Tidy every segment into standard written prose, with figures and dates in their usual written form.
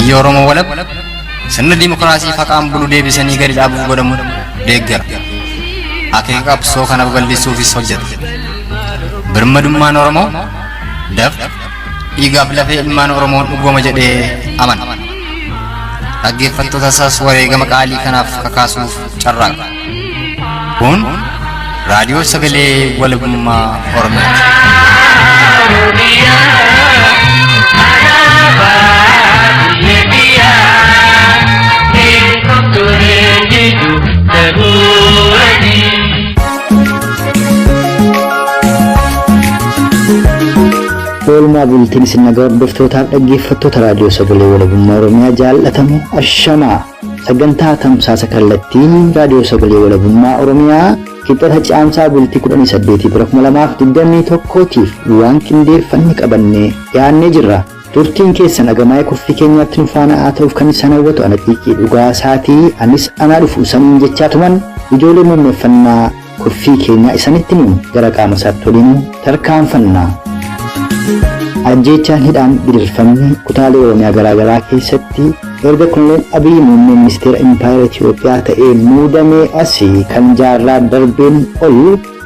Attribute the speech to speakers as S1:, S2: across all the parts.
S1: Biyya Oromoo walaba sirna dimokiraasii haqaan bulu deebisanii gadi dhaabuuf godhamu deeggara. Akeeka qabsoo kana babal'isuufis hojjeta. Birmadummaan Oromoo dafqa dhiigaaf lafee ilmaan Oromoon dhugooma jedhee amana. Dhaggeeffattoota isaas wareegama qaalii kanaaf kakaasuuf carraaqa. Kun raadiyoo sagalee walabummaa Oromiyaati.
S2: Oolmaa bultiin isin nagaa hordoftootaaf dhaggeeffattoota raadiyoo sagalee walabummaa Oromiyaa jaallatamu ashamaa sagantaa tamsaasa kallattii raadiyoo sagalee walabummaa Oromiyaa kibxata caamsaa bultii 18 bara 2021tiif waan qindeeffanne qabannee dhiyaannee jirra. Turtiin keessan agamaa'ee kurfii keenyaatti nu faana haa ta'uuf kan isaan hawwatu ana xiiqii dhugaa isaatii anis anaa dhufu isaniin jechaa tuman ijoollee muummeeffannaa kurfii keenyaa isanitti himuun gara qaama isaatti waliin tarkaanfanna. Ajjeechaan hidhaan gidirfamni kutaalee Oromiyaa garaagaraa keessatti erga Koloneel Abiy muummee ministeera Impaayera Itiyoophiyaa ta'ee muudamee asii kan jaarraa darbeen ol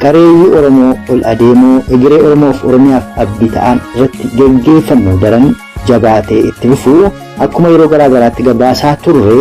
S2: qareeyyii Oromoo ol adeemoo egeree Oromoof Oromiyaaf abdii ta'an irratti geggeeffamu daran jabaatee itti fufuu akkuma yeroo garaagaraatti gabaasaa turre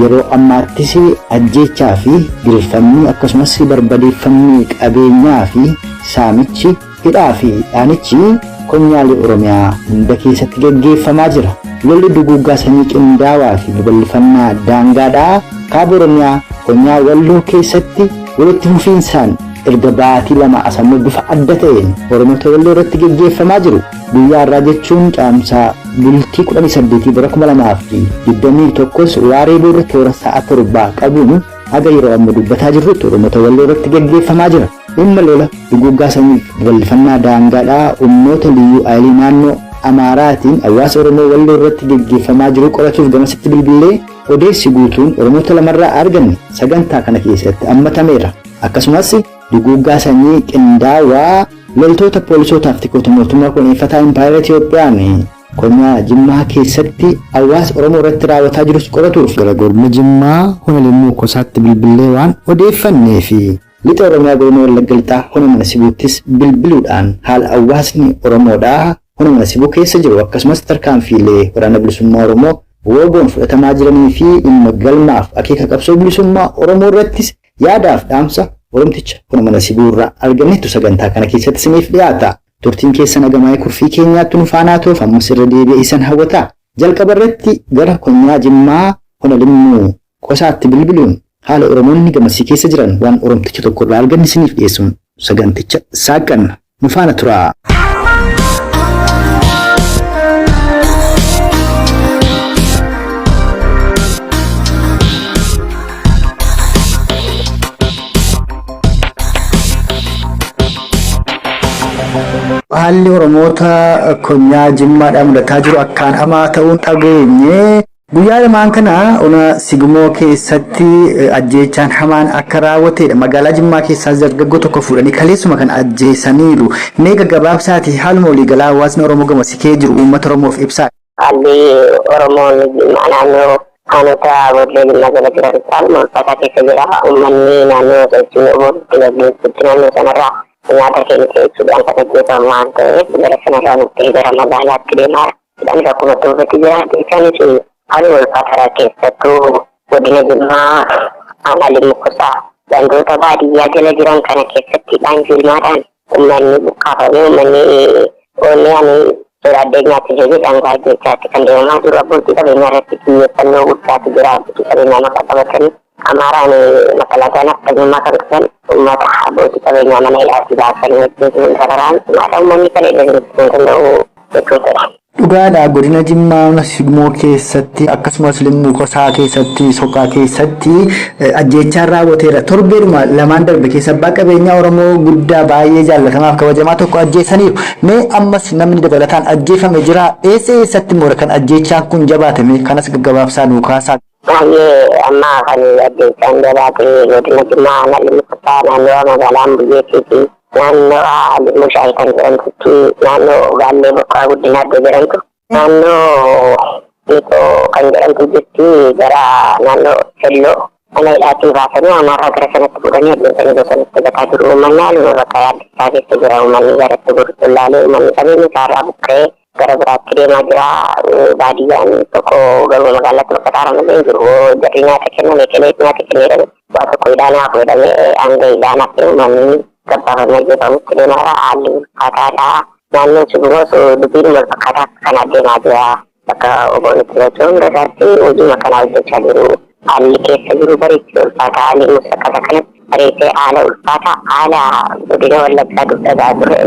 S2: yeroo ammaattis ajjeechaa fi gidirfamni akkasumas barbadeeffamni qabeenyaa fi saamichi hidhaa fi dhaanichi konyaalee Oromiyaa hunda keessatti geggeeffamaa jira. Lolli duguuggaa sanyii qindaawaa fi babal'ifannaa daangaadhaa kaaba Oromiyaa konyaa Walloo keessatti walitti fufiinsaan erga baatii 2 as ammoo bifa adda ta'een Oromoota Walloo irratti geggeeffamaa jiru. Guyyaa har'aa jechuun caamsaa bultii 18 bara 2021s waaree booda toora sa'a 7 qabuun haga yeroo amma dubbataa jirrutti Oromoota Walloo irratti geggeeffamaa jira. Dhimma lola duguuggaa sanyii fi babal'ifannaa daangaadhaa humnoota liyyuu ayilii naannoo Amaaraatiin hawaasa Oromoo Walloo irratti geggeeffamaa jiru qoratuuf gamasitti bilbillee odeessi guutuun Oromoota lamarraa arganne sagantaa kana keessatti hammatameera. Akkasumas duguuggaa sanyii qindaawaa loltoota poolisootaaf tikoota mootummaa koloneeffataa Impaayera Itiyoophiyaan konyaa Jimmaa keessatti hawaasa Oromoo irratti raawwataa jirus qoratuuf gara godina Jimmaa Hona Limmuu Kosaatti bilbillee waan odeeffannee fi Lixa Oromiyaa Godina Wallagga Lixaa Hona Mana Sibuuttis bilbiluudhaan haala hawaasni Oromoodhaa Hona Mana Sibuu keessa jiru akkasumas tarkaanfiilee Waraana Bilisummaa Oromoo WBOn fudhatamaa jiranii fi dhimma galmaaf akeeka qabsoo bilisummaa Oromoo irrattis yaadaaf dhaamsa Oromticha Hona Mana Sibuu irraa argannetu sagantaa kana keessatti isiniif dhiyaata. Turtiin keessan agamaa'ee kurfii keenyaatti nu faanaa ta'uuf ammas irra deebi'ee isan hawwata. Jalqaba irratti gara konyaa Jimmaa Hona Limmuu Qosaatti bilbiluun haala Oromoonni gamasii keessa jiran waan Oromticha tokko irraa arganne isiniif dhiyeessuun saganticha saaqqanna. Nu faana turaa! Haalli Oromoota konyaa Jimmaadhaa mudataa jiru akkaan hamaa ta'uun dhageenye. Guyyaa lamaan kana ona Sigmoo keessatti ajjeechaan hamaan akka raawwatedha. Magaalaa Jimmaa keessaas dargaggoo tokko fuudhanii kaleessuma kan ajjeesaniiru. Mee gaggabaabsaatii haaluma waliigalaa hawaasni Oromoo gamasikee jiru uummata Oromoof ibsaa.
S3: Haalli Oromoon Jimmaa naannoo aanota Boodlee Jimmaa jala jiran haaluma ulfaataa keessa jira. Uummanni naannoo sochii Obootti gaggeessutti naannoo sanarraa nyaata kennite jechuudhaan kan ajjeefamu waan ta'eef gara sanarraa buqqee gara magaalaatti deemaa Hidhaan akkuma tuufetti jira. Isaanis haaluma ulfaataa keessattuu godina Jimmaa aanaa Limmuu Kusaa gandoota baadiyyaa jala jiran kana keessatti hidhaan jilmaadhaan uummanni buqqaafamee uummanni onnee ani sodaadhee nyaachisee jedhan gaajjechaatti kan deemamaa jiru abbootii qabeenyaa irratti xiyyeeffannoo guddaatu jira. Abbootii qabeenyaa maqaa qabatanii Amaaraan makalaakaan nafxanyummaa kan qaban uummata abbootii qabeenyaa mana hidhaatti baasanii ajjeesuun dararaan maadha uummanni kan hidhee hin danda'u jechuu fedha.
S2: Dhugaadha godina Jimmaa ona Sigmoo keessatti akkasumas Limmuu Kosaa keessatti Soqaa keessatti ajjeechaan raawwateera. Torbeedhuma lamaan darbe keessa abbaa qabeenyaa Oromoo guddaa baay'ee jaallatamaaf kabajamaa tokko ajjeesaniiru. Mee ammas namni dabalataan ajjeefame jira? Eessa eessatti immoo kan ajjeechaan kun jabaate? Mee kanas gaggabaabsaa nuu kaasaa.
S3: Baay'ee amma kan ajjeechaan jabaate godina Jimmaa aanaa Limmuu Kutaa naannawa magaalaa Ambuyyeetii fi naannawa Limmuu Shaayii kan jedhamtutti naannoo Gaallee Bokkaa Guddinaa iddoo jedhamtu naannoo Miixoo kan jedhamtu jirti gara naannoo Selloo mana hidhaatii baasanii aanaarraa gara sanatti fuudhanii adeemsanii bosonatti gataa jiru. Uummanni haaluma bakka yaaddessaa keessa jira. Uummanni garatti gurgullaalee uummanni qabeenya isaarraa buqqa'ee gara biraatti deemaa jira. Baadiyyaan tokko garuu magaalaatti bakka taara malee hin jiru. Jarri nyaata kennan ekelee nyaata kennee dhabe waa tokko hidhaan hafu jedhamee hanga hidhaan hafee uummanni gabbaafamee ajjeefamutti deemaa jira. Haalli ulfaataadha. Naannoon sun immoo dubbiin wal fakkaataa kana deemaa jira. Bakka oboon itti socho'u hunda isaatti hojii akkanaa hojjechaa jiru. Haalli keessa jiru barichi ulfaataa haalli musakkata kanatti bareechee haala ulfaataa haala godina Wallaggaa dur dhagaa turre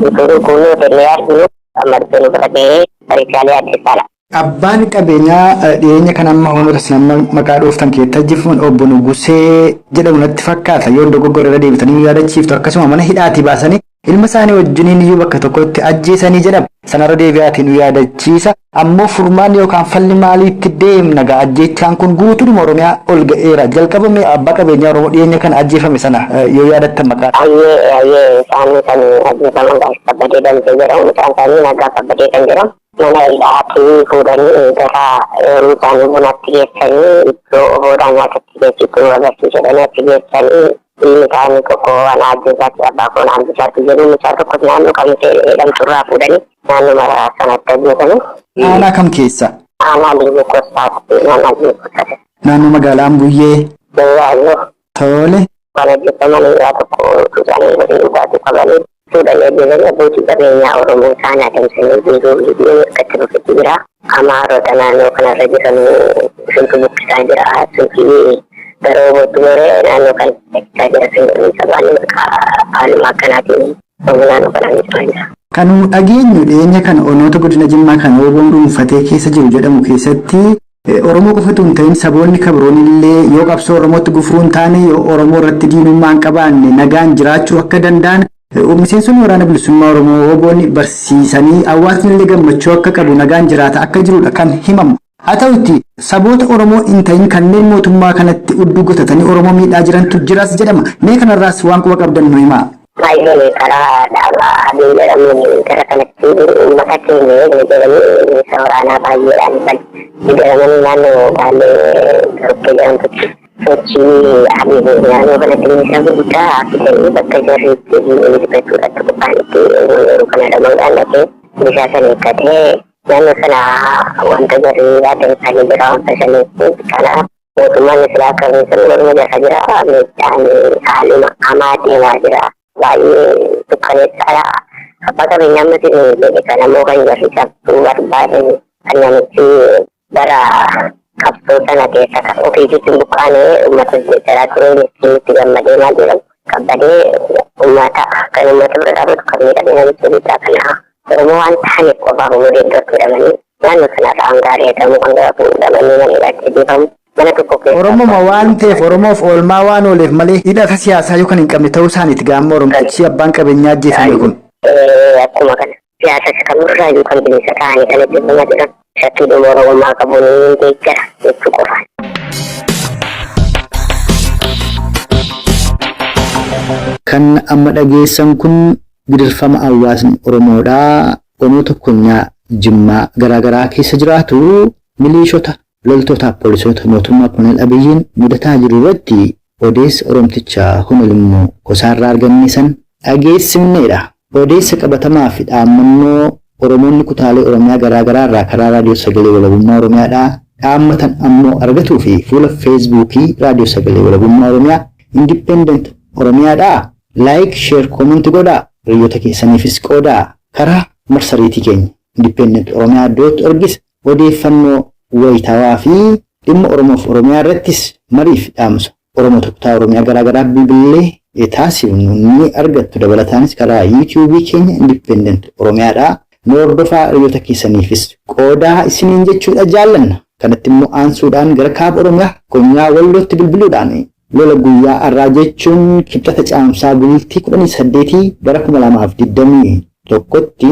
S3: utuu kuunuu jennee arginu amma dhufee nu bira ga'ee barichaalee addeessaadha.
S2: Abbaan qabeenyaa dhiyeenya kana amma honoota isin amma maqaa dhooftan keessatti ajjeefaman obbo Nugusee jedhamu natti fakkaata. Yoo dogoggora irra deebitanii nu yaadachiiftu akkasuma mana hidhaatii baasanii ilma isaanii wajjiniin iyyuu bakka tokkotti ajjeesanii jedhama. Sanarra deebi'aatii nu yaadachiisa. Ammoo furmaan yookaan falli maaliitti deemna gaa ajjeechaan kun guutuudhuma Oromiyaa ol ga'eera. Jalqabame abbaa qabeenyaa Oromoo dhiyeenya kana ajjeefame sana yoo yaadattan maqaa.
S3: Ayyee ayyee isaan kan ajjeefaman gaas Kabbadee Damsee jedhamu mucaan isaanii Nagaa Kabbadee kan jedhamu mana hidhaatii fuudhanii gara yeroo isaanii bunatti geessanii iddoo oboodhaan nyaatatti geessitu agarsiisedhanii achi geessanii ilmi isaanii tokko ana ajjeesaatti abbaa koo na ajjeesaatti jedhu mucaa tokkos naannoo kamisee jedhamturraa fuudhanii naannoo mara sanatti ajjeesanii.
S2: Aanaa kam keessa?
S3: Aanaa Limmuu Koossaatti naannoo Limmuu Koossaatti.
S2: Naannoo magaalaa Ambuyyee.
S3: Yaayyoo.
S2: Tole.
S3: Kan ajjeefaman irraa tokko isaanii waliin dhugaatii qabanii fuudhanii ajjeesanii abbootii qabeenyaa Oromoo isaan adamsanii biiroo hidhee harkatti rufetti jira. Amaarota naannoo kanarra jiran isintu buqqisaa jira. Sunti gara obootti goree naannoo kan buqqisaa jira. Sun jedhanii sabaan maqaa haaluma akkanaatiin Oromoo naannoo kanaan jiraa jira.
S2: Kan nu dhageenyu dhiyeenya kana onoota godina Jimmaa kan Oboon dhuunfatee keessa jiru jedhamu keessatti Oromoo qofatu hin ta'in saboonni kabiroon illee yoo qabsoo Oromootti gufuu hin taane yoo Oromoo irratti diinummaa hin qabaanne nagaan jiraachuu akka danda'an miseensonni waraana bilisummaa Oromoo Oboon barsiisanii hawaasni illee gammachuu akka qabu nagaan jiraata akka jirudha kan himamu. Haa ta'utti saboota Oromoo hin ta'in kanneen mootummaa kanatti udduu gotatanii Oromoo miidhaa jirantu jiras jedhama. Mee kanarraas waan quba qabdan nu himaa.
S3: Baay'een karaa dhaabaa adii jedhamuun gara kanatti uummata keenya eegna jedhanii meeshaa waraanaa baay'eedhaan kan jedhamanii naannoo Baalee Garukkee jedhamtutti sochii adii naannoo kanatti meeshaa gurguddaa fidanii bakka jarri itti injifachuudhaatti qophaa'anitti yeroo kana dhamaudhaan dhaqee meeshaa sana hiikkatee naannoo sana wanta jarri yaadan isaanii jira wanta saniif kana mootummaan silaa akkamiin sun morma jala jira miidhaan haaluma hamaa deemaa jira baay'ee dukkaneessaadha. Abbaa qabeenyaa ammatti jedhe kana immoo kan jarri cabsuu barbaadan kan namichi bara qabsoo sana keessa kan ofiisitti hin buqqaane uummata jalaa ture jechuun itti gammadee maal jedhamu kabbadee uummata kan uummata bira dhaabatu kan miidhagina namicha guddaa kana Oromoo waan ta'aniif qofaaf umurii iddootti hidhamanii naannoo sanarraa hanga ari'atamu hanga fuudhamanii mana hidhaatti ajjeefamu mana tokko keessa.
S2: Oromoma waan ta'eef Oromoof oolmaa waan ooleef malee hidhata siyaasaa yoo kan hin qabne ta'uu isaaniiti gaamma Oromtichi abbaan qabeenyaa ajjeefame kun.
S3: Akkuma kana siyaasa isa kamirraa iyyuu kan bilisa ta'anii kan ajjeefamaa jiran shakkii dhuma Oromummaa qabuun ni deeggara jechuu qofaan.
S2: Kan amma dhageessan kun gidirfama hawaasni Oromoodhaa onoota konyaa Jimmaa garaagaraa keessa jiraatu miliishota loltootaaf poolisoota mootummaa Koloneel Abiyyiin mudataa jiru irratti odeessa Oromticha Hono Limmuu Kosaarraa arganne san dhageessifneedha. Odeessa qabatamaa fi dhaammannoo Oromoonni kutaalee Oromiyaa garaagaraa irraa karaa Raadiyoo Sagalee Walabummaa Oromiyaadhaa dhaammatan ammoo argatuu fi fuula Feesbuukii Raadiyoo Sagalee Walabummaa Oromiyaa Independent Oromiyaadhaa like, share, comment godhaa hiriyoota keessaniifis qoodaa karaa marsariitii keenya independentoromiyaa.orgis odeeffannoo wayitaawaa fi dhimma Oromoof Oromiyaa irrattis marii fi dhaamsa Oromoota kutaa Oromiyaa garaagaraa bilbilee taasifnu ni argattu. Dabalataanis karaa YouTube keenya Independent Oromiyaadhaa nu hordofaa hiriyoota keessaniifis qoodaa isiniin jechuudha jaallanna. Kanatti immoo aansuudhaan gara kaaba Oromiyaa konyaa Wallootti bilbiluudhaan lola guyyaa har'aa jechuun kibxata caamsaa bultii 18 bara 2021tti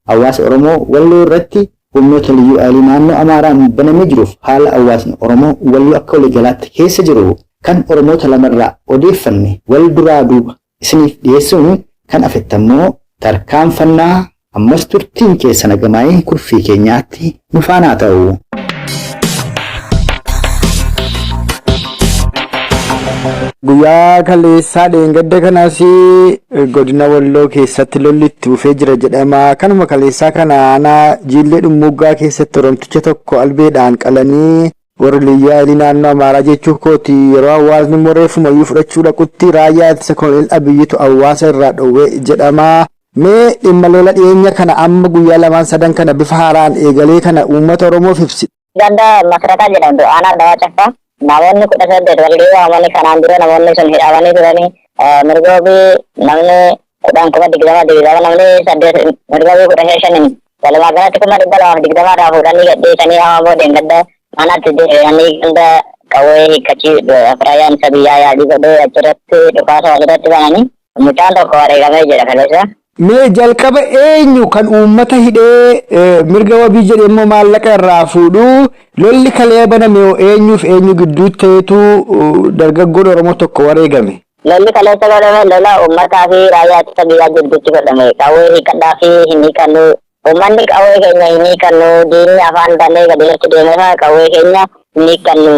S2: hawaasa Oromoo Walloo irratti humnoota liyyuu ayilii naannoo Amaaraan banamee jiruuf haala hawaasni Oromoo Walloo akka waliigalaatti keessa jiru kan Oromoota lamarraa odeeffanne wal duraa duuba isiniif dhiyeessuun kan afettammoo tarkaanfannaa ammas turtiin keessa nagamaa'ee kurfii keenyaatti nu faanaa ta'u. Guyyaa kaleessaa dheengadda kanas godina Walloo keessatti lolli itti fufee jira jedhama. Kanuma kaleessaa kana aanaa Jiillee Dhummuuggaa keessatti Oromticha tokko albeedhaan qalanii warri Liyyuu Haayilii naannoo Amaaraa jechuu kooti yeroo hawaasni immoo reeffumayyuu fudhachuu dhaqutti raayyaa ittisa Koloneel Abiyyitu hawaasa irraa dhowwe jedhama. Mee dhimma lola dhiyeenya kana amma guyyaa lamaan sadan kana bifa haaraan eegalee kana uummata Oromoof ibsi.
S3: Ganda Masrataa jedhamtu aanaa Dawaa Caffaa namoonni 18 walgahii waamanii kanaan dura namoonni sun hidhamanii turanii mirga wabii namni 10 20,000 20 namni 8 mirga wabii 15,000n walumaa galatti 220,000 irraa fuudhanii gadhiisanii amma immoo deengadda manatti deebi'anii ganda qawwee hiikkachii raayyaan ittisa biyyaa yaalii godhee achirratti dhukaasa walirratti bananii mucaan tokko wareegamee jira kaleessa.
S2: Mee jalqaba eenyu kan uummata hidhee mirga wabii jedhee immoo maallaqa irraa fuudhu lolli kalee baname hoo eenyuuf eenyu gidduutti ta'etu dargaggoon Oromoo tokko wareegame?
S3: Lolli kaleessa godhame lola uummataa fi raayyaa ittisa biyyaa gidduutti godhame. Qawwee hiikkadhaa fi hin hiikkannu. Uummanni qawwee keenya hin hiikkannu diinni afaan banee gadi nutti deemeera qawwee keenya hin hiikkannu.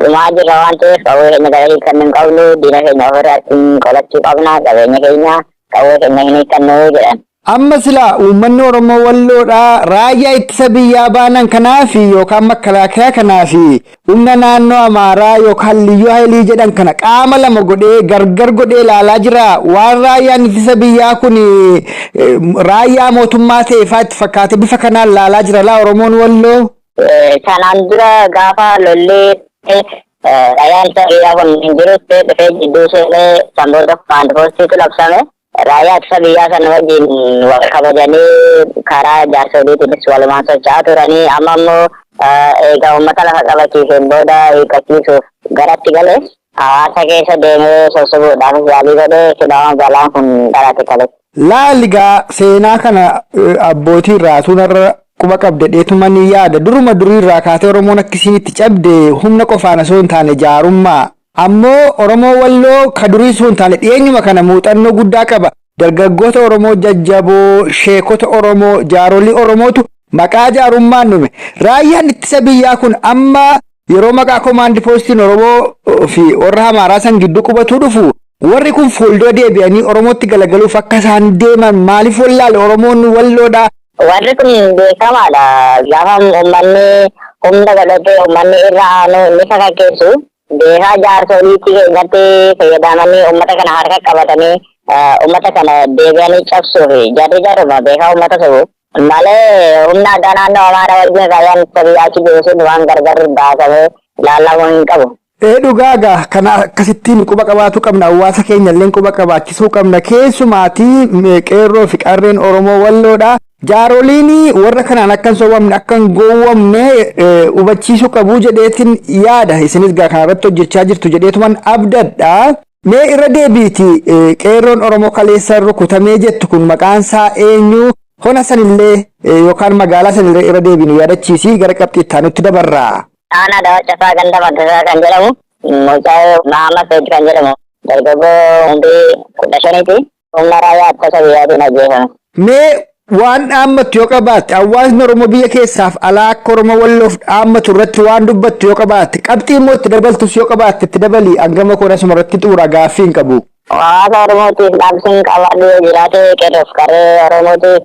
S3: Dhumaa jirra waan ta'eef qawwee keenya gara hiikkannu hin qabnu diina keenya ofirraa ittiin qolachuu qabna qabeenya keenya qawwee keenya hin hiikkannu jedhan.
S2: Amma silaa uummanni Oromoo Walloodhaa raayyaa ittisa biyyaa baanan kanaafi yookaan makkalaakayaa kanaafi humna naannoo Amaaraa yookaan Liyyuu Hayilii jedhan kana qaama lama godhee gargar godhee ilaalaa jira. Waan raayyaan ittisa biyyaa kun raayyaa mootummaa ta'e faa itti fakkaatee bifa kanaan ilaalaa jira laa Oromoon Walloo.
S3: Sanaan dura gaafa lolli raayyaan ittisa biyyaa kun hin jirutti dhufee jidduu seenee san booda komaand poostiitu labsame. Raayyaa ittisa biyyaa sana wajjin wal kabajanii karaa jaarsoliitiinis walumaan socho'aa turanii amma immoo eega uummata lafa qabachiiseen booda hiikkachiisuuf garatti gale hawaasa keessa deemee sossobuudhaafis yaalii godhee silaa balaan kun dhalate kaleessa.
S2: Laali gaa seenaa kana abbootii irraa utuu narra quba qabda jedheetuman yaada. Duruma durii irraa kaatee Oromoon akka isiin itti cabde humna qofaan osoo hin taane jaarummaa. Ammoo Oromoo Walloo ka durii osoo hin taane dhiyeenyuma kana muuxannoo guddaa qaba. Dargaggoota Oromoo jajjaboo, sheekota Oromoo, jaarolii Oromootu maqaa jaarummaan dhume. Raayyaan ittisa biyyaa kun amma yeroo maqaa komaandi poostiin Oromoo fi warra Amaaraa san gidduu qubatuu dhufu warri kun fuuldura deebi'anii Oromootti galagaluuf akka isaan deeman maaliif wallaale Oromoon Walloodhaa?
S3: Warri kun beekamaadha. Gaafa uummanni humna godhatee uummanni irra aanu ni sakakkeessu. Beekaa jaarsoliitti keenyatti fayyadamanii uummata kana harka qabatanii uummata kana deebi'anii cabsuuf jarri jarruma beekaa uummata sobu. Malee humna addaa naannoo Amaaraa wajjin raayyaan ittisa biyyaa achi jiru sun waan gargar baasamee laallamuu hin qabu.
S2: Ee dhugaa gaa kana akkasittiin quba qabaatu qabna hawaasa keenya illee quba qabaachisuu qabna keessumaatii qeerroo fi qarreen Oromoo Walloodha. Jaaroliin warra kanaan akka hin sobamne akka hin gowwomne hubachiisuu qabu jedheetin yaada isinis gaa kana irratti hojjechaa jirtu jedheetuman abdadha. Mee irra deebiiti qeerroon Oromoo kaleessa rukutamee jettu kun maqaan isaa eenyu? Hona sanillee yookaan magaalaa sanillee irra deebiin yaadachiisi gara qabxii itti aanutti dabarra.
S3: Aanaa Dawaa Cafaa ganda Maddasaa kan jedhamu mucaa Mahammad Said kan jedhamu dargaggoo umrii 15ti humna raayyaa ittisa biyyaatiin ajjeefame.
S2: Mee waan dhaammattu yoo qabaatte hawaasni Oromoo biyya keessaaf alaa akka Oromoo Walloof dhaammatu irratti waan dubbattu yoo qabaatte qabxii immoo itti dabaltus yoo qabaatte itti dabali hangama koon asuma irratti xumura gaaffii hin qabu.
S3: Hawaasa Oromootiif dhaamsin qabaadhu yoo jiraate qeerroof qarree Oromootiif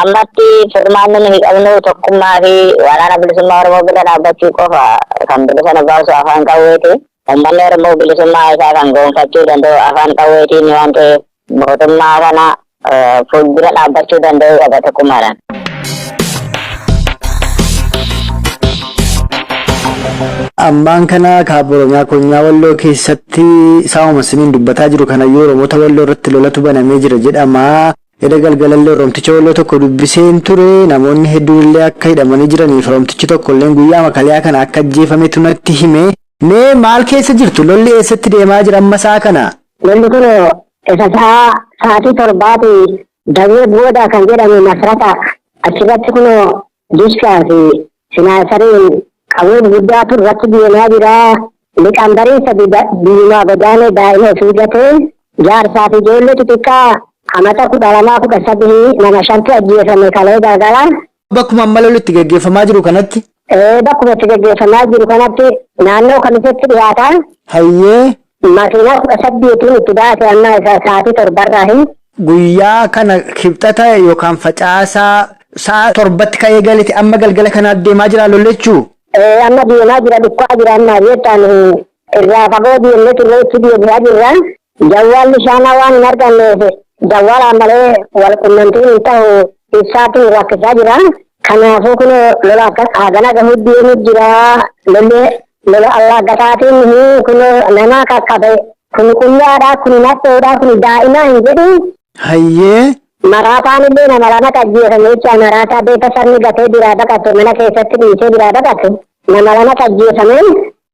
S3: ammatti furmaanni nuyi qabnu tokkummaa fi waraana bilisummaa Oromoo bira dhaabbachuu qofa kan bilisa nu baasu afaan qawweeti. Uummanni Oromoo bilisummaa isaa kan goonfachuu danda'u afaan qawweetiin waan ta'eef mootummaa kana fuuldura dhaabbachuu danda'uu qaba tokkummaadhaan.
S2: Ammaan kana kaaba Oromiyaa konyaa Walloo keessatti saa'uma isiniin dubbataa jiru kanayyuu Oromoota Walloo irratti lolatu banamee jira jedhama. Eda galgalallee Oromticha Walloo tokko dubbiseen ture. Namoonni hedduun illee akka hidhamanii jiraniif Oromtichi tokko illee guyyaa makaliyaa kana akka ajjeefametu natti hime. Mee maal keessa jirtu? Lolli eessatti deemaa jira amma sa'a kana?
S4: Lolli kun isa sa'a sa'aatii torbaati dawwee booda kan jedhame masrata achirratti kun dishkaa fi sinaasariin qawwee gurguddaatu irratti deemaa jira. Liqambariin sadi biyyumaa godaanee daa'ima ofii gatee jaarsaa fi ijoollee xixiqqaa amata 12 13 nama shantu ajjeefame kalee galgala.
S2: Bakkuma amma lolli itti gaggeeffamaa jiru kanatti.
S4: Ee bakkuma itti gaggeeffamaa jiru kanatti naannoo kamisetti dhiyaata.
S2: Hayyee.
S4: Makiinaa 18n itti baase amma isa sa'aatii 7rraa hin.
S2: Guyyaa kana Kibxata yookaan Facaasaa sa'a 7tti ka'ee galete amma galgala kanaatti deemaa jira lolli jechuu?
S4: Ee, amma deemaa jira, dhukkaa jira amma beektaan irraa fagoo deemnee turre itti deebi'aa jirra. Jawwaalli shaanaa waan hin arganneef jawwaalaan malee wal qunnamtiin hin ta'u, ibsaatu nu rakkisaa jira. Kanaafuu kun lola akka hagana gahu deemu jira. Lolli lola allaagataatiin kun nama qaqqabe, kun qullaadha, kun nadhoodha, kun daa'ima hin jedhu.
S2: Hayyee.
S4: Maraataan illee nama lama ajjeefame jecha, maraataa beeka sabni gatee biraa baqate, mana keessatti dhiisee biraa baqate, nama lama ajjeefame.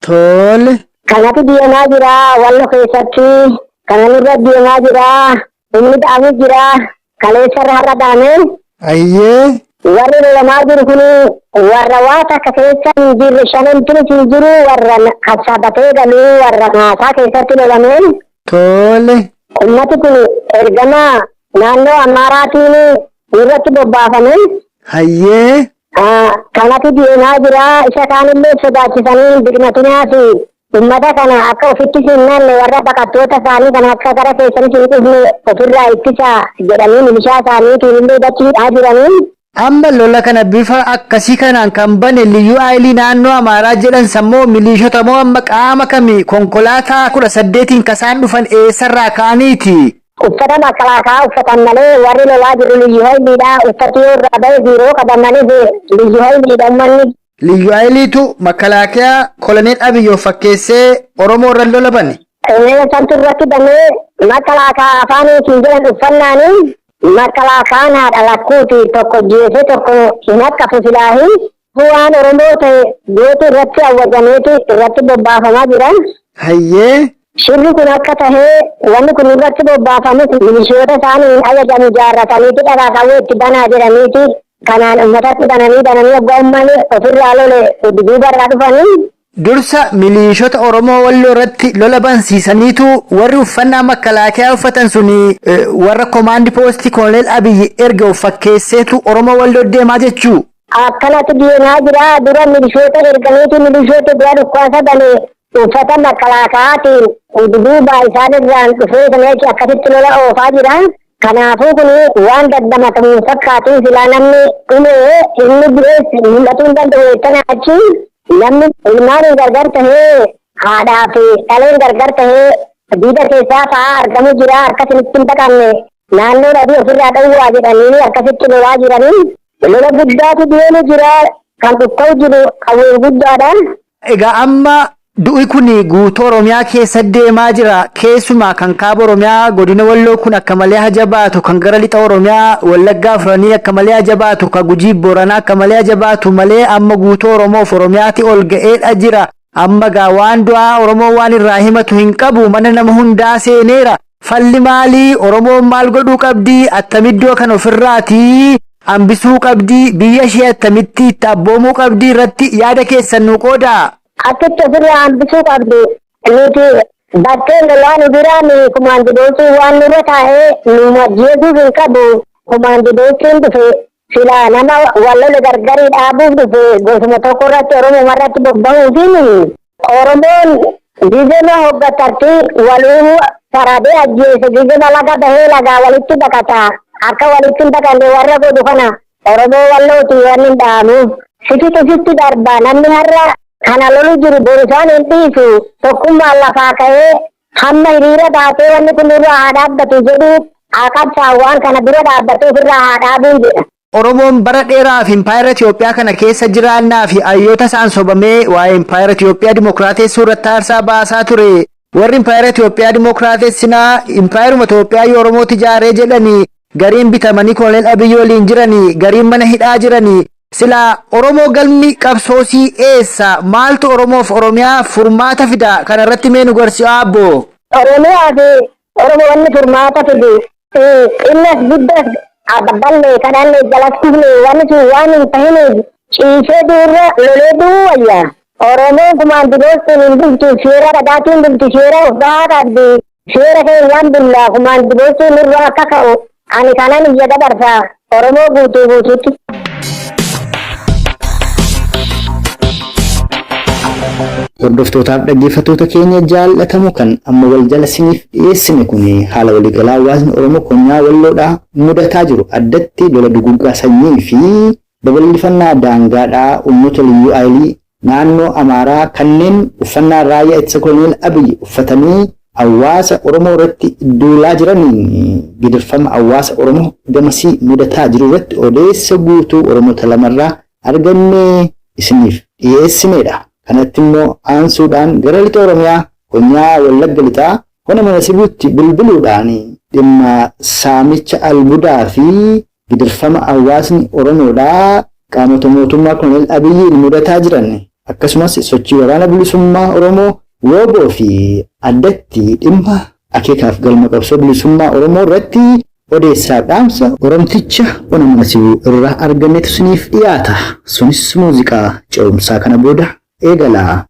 S2: Tole.
S4: Kanatu deemaa jira Wallo keessatti, kanan irra deemaa jira, humni dhaamu jira, kaleessarra har'a dhaame.
S2: Hayyee.
S4: Warri lolamaa jiru kun warra waa takka keessa hin jirre, shanantunis hin jiru, warra hassabatee galuu, warra maasaa keessatti lolameen.
S2: Tole.
S4: Ummati kun ergama naannoo Amaaraatiin irratti bobbaafame.
S2: Hayyee.
S4: Kanatu deemaa jira. Isa kaanillee sodaachisanii biqiltinaa fi ummata kana akka ofitti sinnanne, warra baqattoota isaanii kana akka gara keessanis hin dhufne ofirraa ittisa jedhanii milishaa isaaniitiin illee dachiidhaa jiranii.
S2: Amma lola kana bifa akkasii kanaan kan bane liyyuu haayilii naannoo Amaaraa jedhan sammoo miliishota moo amma qaama kamii, konkolaataa 18n kasaan dhufan eessarraa ka'aniiti?
S4: Uffata makalaakaa uffatan malee warri lolaa jiru liyyuu haayiliidha. Uffati yoo irraa ba'e biiroo qabamaniif liyyuu haayiliidha uummanni.
S2: Liyyuu haayiliitu makalaakaa koloneel Abiyyoo fakkeessee Oromoo irra lola bane.
S4: Santu irratti banee makalaakaa afaaniitiin jedhan uffannaanii makalaakaan haadha lakkuuti tokko jeesee tokko hin haqqafu silaahi. Waan Oromoo ta'e gootu irratti awwajameeti irratti bobbaafamaa jira.
S2: Hayyee.
S4: Shirri kun akka tahee wanni kun irratti bobbaafamus milishoota isaanii ajajan ijaarrataniiti dhagaa qawwee itti banaa jedhaniiti kanaan uummatatti bananii bananii waggaa uummanni ofirraa lole duubarraa dhufanii.
S2: Dursa miliishota Oromoo Walloo irratti lola bansiisaniitu warri uffannaa makalaakaa uffatan suni warra komaandi poostii koloneel Abiyyi erga of fakkeesseetu Oromoo Walloo deemaa jechuu.
S4: Akkanatti deemaa jira. Dura milishoota erganiiti milishoota dura dhukkaasa bane uffata makalaakaatiin duuba isaan irraan dhufee sana jecha akkasitti lola oofaa jira. Kanaafuu kun waan daddamatamu hin fakkaatu, silaa namni dhumee inni du'es mul'atuu hin danda'u jettana achi namni ilmaaniin gargar tahee, haadhaa fi dhaleen gargar tahee diida keessaa fa'aa argamu jira, akkasinitti hin baqanne naannoo dhabii ofirraa dhowwaa jedhanii akkasitti lolaa jiranii. Lola guddaatu deemu jira, kan dhukka'u jiru qawween guddaadha.
S2: Egaa amma du'i kun guutuu Oromiyaa keessa deemaa jira. Keessumaa kan kaaba Oromiyaa godina Walloo kun akka malee hajabaatu, kan gara lixa Oromiyaa Wallaggaa afranii akka malee hajabaatu, kan Gujii Booranaa akka malee hajabaatu malee amma guutuu Oromoof Oromiyaatti ol ga'eedha jira. Amma gaa waan du'aa Oromoo waan irraa himatu hin qabu, mana nama hundaa seeneera. Falli maalii? Oromoon maal godhuu qabdi? Attamiddoo kan ofirraatii hambisuu qabdi? Biyya ishee attamitti itti abboomuu qabdi irratti yaada keessan nuu qoodaa?
S4: Akkitti ofirraa hambisuu qabdi. Nuti bakkee lolaa nu biraa ni kumaandidoosii waan nurra taa'ee nu majjeesuuf hin qabu. Kumaandidoosiin dhufe silaa nama wal lole gargarii dhaabuuf dhufe, gosuma tokko irratti Oromoo irratti bobba'uufiin Oromoon gizema hoggatatti waluu faradee ajjeese, gizema laga bahee lagaa walitti baqata. Akka walitti hin baqanne warra godhu kana Oromoo Wallooti wanni hin dhaamu. Sifitu sitti darba, namni har'a kana lolu jiru boru isaan hin dhiisu. Tokkummaan lafaa ka'ee hamma hiriira baatee wanni kun irraa haa dhaabbatu jedhu haa qabsaa'u, waan kana dura dhaabbatu ofirraa haa dhaabuun jedha.
S2: Oromoon bara dheeraaf impaayera Itoophiyaa kana keessa jiraannaa fi hayyoota isaan sobamee waa'ee impaayera Itoophiyaa dimokiraatessuu irratti aarsaa baasaa ture. Warri impaayera Itoophiyaa dimokiraatessinaa impaayeruma Itoophiyaa yoo Oromootti ijaaree jedhanii gariin bitamanii koloneel Abiyyi waliin jiranii, gariin mana hidhaa jiranii. Silaa Oromoo galmi qabsoosii eessa? Maaltu Oromoof Oromiyaa furmaata fida? Kana irratti mee nu garsiisaa abbo.
S4: Oromiyaa fi Oromoo wanni furmaata fidu xinnas guddas babballee kadhanne jalas kufne wanni sun waan hin tahiniif ciisee duurra lolee du'uu wayya. Oromoon kumaandiboostiin hin bultu, seera dhagaatiin bulti, seera of gahaa qabdi. Seera keenyaan bulla, kumaandiboostiin irraa akka ka'u ani kanan iyya dabarsa Oromoo guutuu guutuutti.
S2: Hordoftootaaf dhaggeeffattoota keenya jaallatamu, kan amma wal jala siniif dhiyeessine kun haala waliigalaa hawaasni Oromoo konyaa Walloodhaa mudataa jiru, addatti lola duguggaa sanyii fi babal'ifannaa daangaadhaa uummata liyyuu ayilii naannoo Amaaraa kanneen uffannaa raayyaa ittisa Koloneel Abiy uffatanii hawaasa Oromoo irratti duulaa jiraniin gidirfama hawaasa Oromoo gamasii mudataa jiru irratti odeessa guutuu Oromoota lamarraa argannee isiniif dhiyeessinedha. Kanatti immoo aansuudhaan gara lixa Oromiyaa, konyaa Wallagga Lixaa, Ona Mana Sibuutti bilbiluudhaan dhimma saamicha albuudaa fi gidirfama hawaasni Oromoodhaa qaamota mootummaa Koloneel Abiyyiin mudataa jiran, akkasumas sochii Waraana Bilisummaa Oromoo WBO fi addatti dhimma akeekaaf galma qabsoo bilisummaa Oromoo irratti odeessaa dhaamsa Oromticha Ona Mana Sibuu irraa argannetu isiniif dhiyaata. Sunis muuziqaa ce'umsaa kana booda eegala.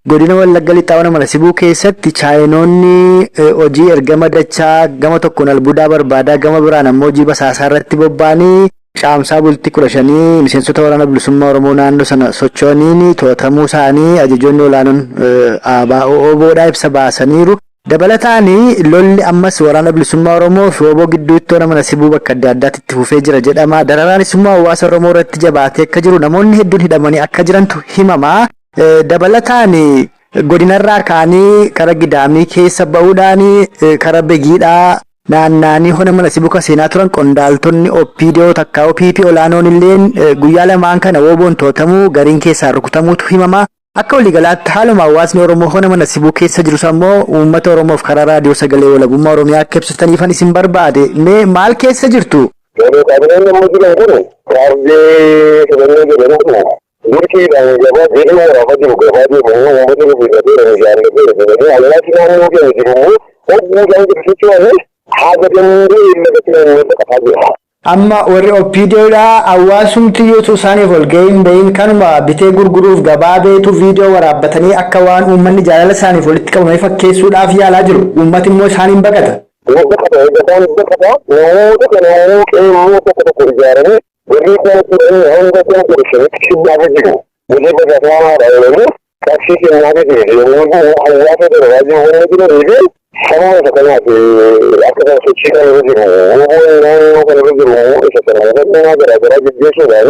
S5: Godina Wallagga Lixaa, Ona Mana Sibuu keessatti Chaayinoonni hojii ergama dachaa, gama tokkoon albuudaa barbaadaa, gama biraan ammoo hojii basaasaa irratti bobba'anii, Caamsaa bultii 15 miseensota Waraana Bilisummaa Oromoo naannoo sana socho'aniin to'atamuu isaanii ajajoonni olaanoon ABO WBOdhaa ibsa baasaniiru. Dabalataan, lolli ammas Waraana Bilisummaa Oromoo fi WBO gidduutti Ona Mana Sibuu bakka adda addaatti itti fufee jira jedhama. Dararaanis immoo hawaasa Oromoo irratti jabaatee akka jiru, namoonni hedduun hidhamanii akka jirantu himama. Dabalataan, godinarraa ka'anii kara Gidaamii keessa ba'uudhaan kara Begiidhaa naannaanii Ona Mana Sibuu kan seenaa turan qondaaltonni OPDO takka OPP olaanoon illeen guyyaa lamaan kana WBOn to'atamuu, gariin keessaa rukutamuutu himama. Akka waliigalaatti haaluma hawaasni Oromoo Ona Mana Sibuu keessa jirus ammoo uummata Oromoof karaa Raadiyoo Sagalee Walabummaa Oromiyaa akka ibsataniifan isin barbaade. Mee maal keessa jirtu?
S6: Yeroo kaabinoonni amma jiran kun kaardii filannoo jedhamu kun dirqiidhaan gabaa jedhee waraabaa jiru, gabaa deemanii uummata nuuf hidhateera, nu jaallateera jedhanii, hawaasi naannoo keenya jiru immoo hogguudhaan jiru socho'anii haga danda'e lafatti naannoo baqataa jira.
S5: Amma warri OPDOdha hawaasumti yoo isaaniif ol ga'ee hin bahin kanuma bitee gurguruuf gabaa beetu viidiyoo waraabbatanii akka waan uummanni jaalala isaaniif walitti qabamee fakkeessuudhaaf yaalaa jiru. Uummati immoo isaaniin baqata.
S6: Baqata, baqataan baqata. Namoota kana immoo qeerroo tokko tokko ijaaranii birrii 10,000 hanga 15,000tti kennaafi jiru. Hojii baqataadha jedhanii qarshii kennaafi jiru. Yommuu hawaasa dararaa jiru wanni jiranii fi sababa isa kanaaf akka kana sochii kana irra jiru. WBOn naannoo kana irra jiru immoo isa kana hubannaa garaa garaa geggeessuudhaan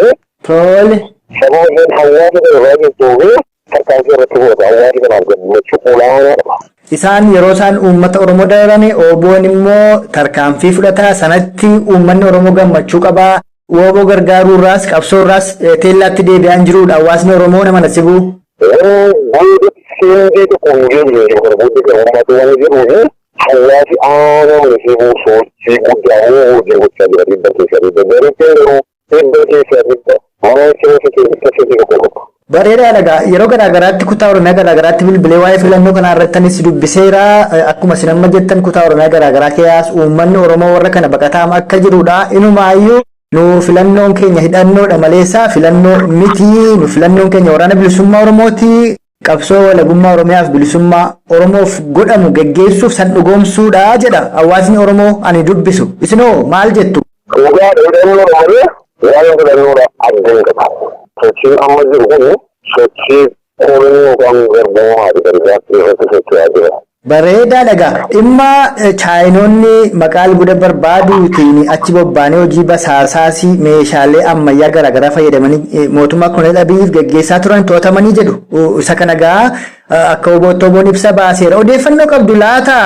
S6: sababa isheen hawaasa dararaa jirtuu fi tarkaanfii irratti fudhata, hawaasa kanaaf gammachuu olaanaa qaba.
S5: Isaan yeroo isaan uummata Oromoo dararame WBOn immoo tarkaanfii fudhata, sanatti uummanni Oromoo gammachuu qaba. WBO gargaaruurraas qabsoorraas teellaatti deebi'aa hin jirudha hawaasni Oromoo Ona Mana Sibuu.
S6: Waan boodatti seendee tokko hin deebine jiru kana booddee gara uummata waan jedhuu fi hawaasi aanaa Mana Sibuu sochii guddaa hojii gochaa jira dhibba keessaa dhibba. Garitteen garuu dhibba keessaa dhibba mana keessa keessatti tokko tokko.
S5: Bareedaadha egaa, yeroo garaa garaatti kutaa Oromiyaa garaa garaatti bilbilee waa'ee filannoo kanaa irratti anis dubbiseera. Akkuma isin amma jettan kutaa Oromiyaa garaa garaa keessaas uummanni Oromoo warra kana baqataa akka jirudha. Inumaayyuu nu filannoon keenya hidhannoodha maleessa filannoo miti. Nu filannoon keenya Waraana Bilisummaa Oromooti. Qabsoo walabummaa Oromiyaaf bilisummaa Oromoof godhamu geggeessuuf san dhugoomsuudha jedha hawaasni Oromoo ani dubbisu. Isinoo maal jettu?
S6: Dhugaadha, hidhannoodha malee waa'ee filannoodha adda hin qabu. Sochiin amma jiru kun sochii kolonii yookaan garbummaati kan isaan irratti socho'aa jiran.
S5: Bareedaadha egaa, dhimma Chaayinoonni maqaa albuuda barbaaduutiin achi bobba'anii hojii basaasaas meeshaalee ammayyaa garaagaraa fayyadamanii mootummaa Koloneel Abiyyiif geggeessaa turan to'atamanii jedhu. Isa kana egaa akka WBOtti WBOn ibsa baaseera. Odeeffannoo qabdu laata,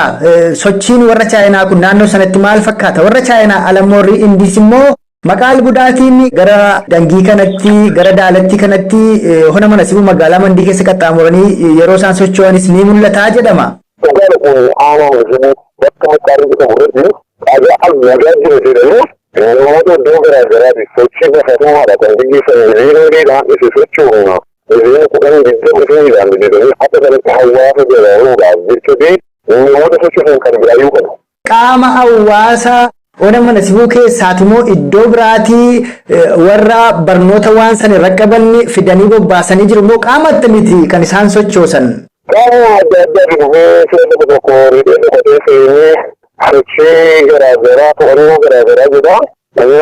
S5: sochiin warra Chaayinaa kun naannoo sanatti maal fakkaata? Warra Chaayinaa alammoo warri Indiis immoo maqaa albuudaatiin gara Dangii kanatti, gara Daalatti kanatti, Ona Mana Sibuu magaalaa Mandii keessa qaxxaamuranii yeroo isaan socho'anis ni mul'ata jedhama.
S6: Dhugaadha, kun aanaa Mana Sibuu bakka maqaan jedhamu irratti dhagaa albuudaa jira jedhanii namoota iddoo garaa garaati sochii basaasummaadha kan gaggeessan, miliyooniidhaan isa socho'u, miliyoona 10 20 shaniidhaan jedhanii akka kanatti hawaasa daraaruudhaaf jecha ta'e namoota socho'an kan biraayyuu qabu.
S5: Qaama hawaasa Ona Mana Sibuu keessaati moo iddoo biraatii warra barnoota waan sana irra qaban fidanii bobbaasanii jiru moo qaama akkamiiti kan isaan sochoosan?
S6: Qaama adda addaati dhufee seera tokko tokko riphee dhokatee seenee sochii garaa garaa, to'annoo garaa garaa jedha.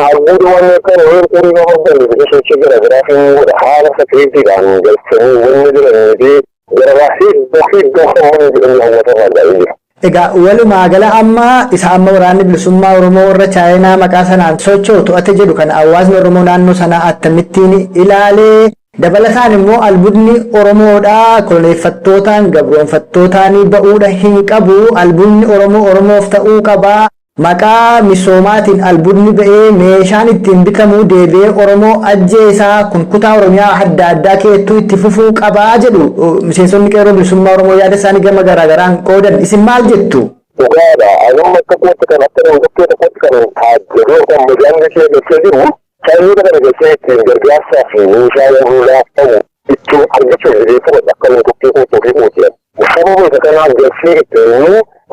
S6: Albuuda waan akka weerturii nama kan sochii gara biraa fi haala sakiriitiidhaan galchanii wanni jiranii fi gara hedduu hedduu kan jedhanii hawwata irraa ga'ee jira.
S5: Egaa walumaa gala amma isa amma Waraanni Bilisummaa Oromoo warra Chaayinaa maqaa sanaan socho'u to'ate jedhu kana hawaasni Oromoo naannoo sanaa akkamittiin ilaalee? Dabalataan immoo albudni Oromoodha koloneeffattootaan gabroonfattootaan ba'uudha hin qabu, albudni Oromoo Oromoof ta'uu qaba. Maqaa misoomaatiin albudni ba'ee meeshaan ittiin bitamu deebi'ee Oromoo ajjeesaa, kun kutaa Oromiyaa adda addaa keessattuu itti fufuu qabaa jedhu miseensonni Qeerroo Bilisummaa Oromoo yaada isaanii gama garaagaraan qoodan. Isin maal jettu?
S6: Dhugaadha. Anuma akka kootti kan akka nama tokkotti kan taajjabee yookaan majaalli ishee galchee jiru saayinota kana galchee ittiin gargaarsaa fi meeshaa lolaaf ta'u ittiin argachuuf jedhee akka nama tokkee kootti ofii kooti. Sababa isa kanaaf galchee ittiin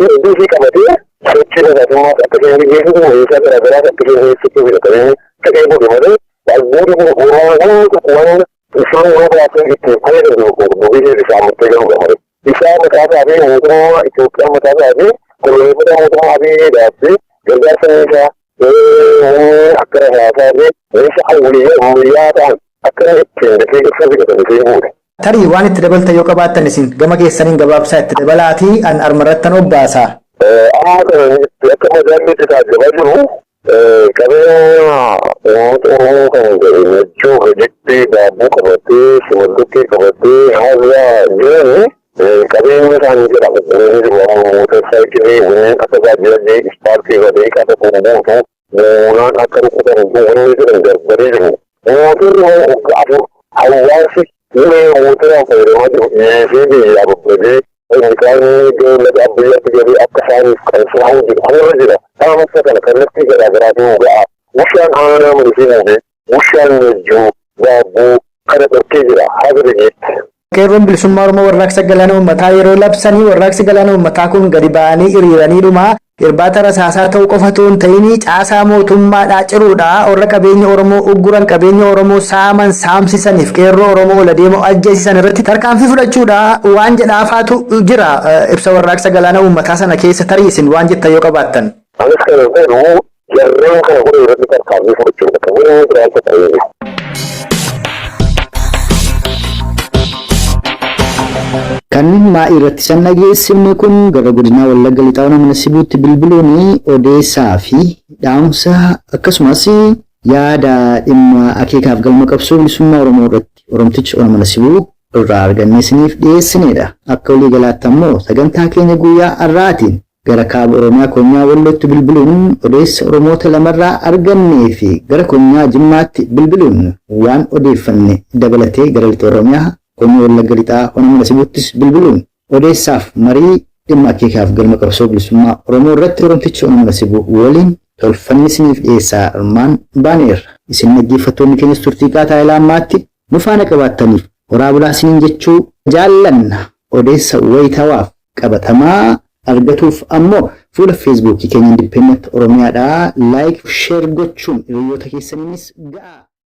S6: hedduu fi qabatee sochii hawaasummaas akka isheen gaggeessitu, meeshaa garaagaraas akka isheen geessitu qabeenya ta'ee godhe malee albuuda kun Oromoon tokko waan isaan yoo baasee ittiin fayyadamu dubbii isaa murtee galu malee. Isaa mataa isaa fi mootummaa Itoophiyaa mataa isaa fi koloneeffata mootummaa Abiyyi fi gargaarsa meeshaa akka rasaasaa fi meeshaa ammayyaa ta'an akka ittiin dafee ibsa fidatan ishee fuudhe.
S5: Tarii waan itti dabaltan yoo qabaattan isin gama keessaniin gabaabsaa itti dabalaatii an armarrattan obbaasa.
S6: Amma kana akka magaalli taajjabaa jiru qabeenya uummata Oromoo kan ta'e Najjoo gaditti daabboo qabatee simallukkee qabatee haala jiran qabeenya isaanii jedha qulqullinni jiru amma motor saayikilii wanneen akka gaajjirallee ispaarkii irra deeqaa tokko guutuu moonaan akka rukutan wanni jedhan gargaree jiru. Mootorri immoo waggaa 4 hawaasi ulee mootoraan fayyadamaa jiru dhiyeessee biyyaa babbadee inni laga Abbayyaatti galee akka isaaniif qabsaa'uu jiru kanarra jira. Dhaamsa kana kallattii garaa garaatiin ga'a. Bushaan aanaa malisee muudee bushaan Najjoo daabboo kana dhorkee jira haga dhageetti.
S5: Qeerroon Bilisummaa Oromoo warraaqsa galaana uummataa yeroo labsanii warraaqsi galaana uummataa kun gadi ba'anii hiriiraniidhuma irbaata rasaasaa ta'uu qofa otoo hin ta'in caasaa mootummaadhaa ciruudha, warra qabeenya Oromoo ugguran, qabeenya Oromoo saaman, saamsisaniif qeerroo Oromoo ola deemoo ajjeesisan irratti tarkaanfii fudhachuudha waan jedhaafaatu jira ibsa warraaqsa galaana uummataa sana keessa. Tarii isin waan jettan yoo qabaattan.
S6: Anis kana jedhu jarreen kana godhe irratti tarkaanfii fudhachuudha kan inni biraa ta'e.
S2: Kan maa'ii irratti san dhageessifne kun gara godina Wallagga Lixaa Ona Mana Sibuutti bilbiluun odeessaa fi dhaamsa akkasumas yaada dhimma akeekaaf galma qabsoo bilisummaa Oromoo irratti Oromtichi Ona Mana Sibuu irraa argannee isiniif dhiyeessinedha. Akka waliigalaatti ammoo sagantaa keenya guyyaa har'aatiin gara kaaba Oromiyaa konyaa Wallootti bilbiluun odeessa Oromoota lamarraa argannee fi gara konyaa Jimmaatti bilbiluun waan odeeffanne dabalatee gara lixa Oromiyaa konyaa Wallagga Lixaa Ona Mana Sibuuttis bilbiluun odeessaaf marii dhimma akeekaaf galma qabsoo bilisummaa Oromoo irratti Oromtichi Ona Mana Sibuu waliin tolfanni isiniif dhiyeessaa armaan baaneerra. Isin dhaggeeffattoonni keenyas turtii qaataa ilaa ammaatti nu faana qabaattaniif horaa bulaa isiniin jechuu jaallanna. Odeessa wayitawaaf qabatamaa argatuuf ammoo fuula Feesbuukii keenya Independent Oromiyaadhaa like, share gochuun hiriyoota keessaniinis ga'a.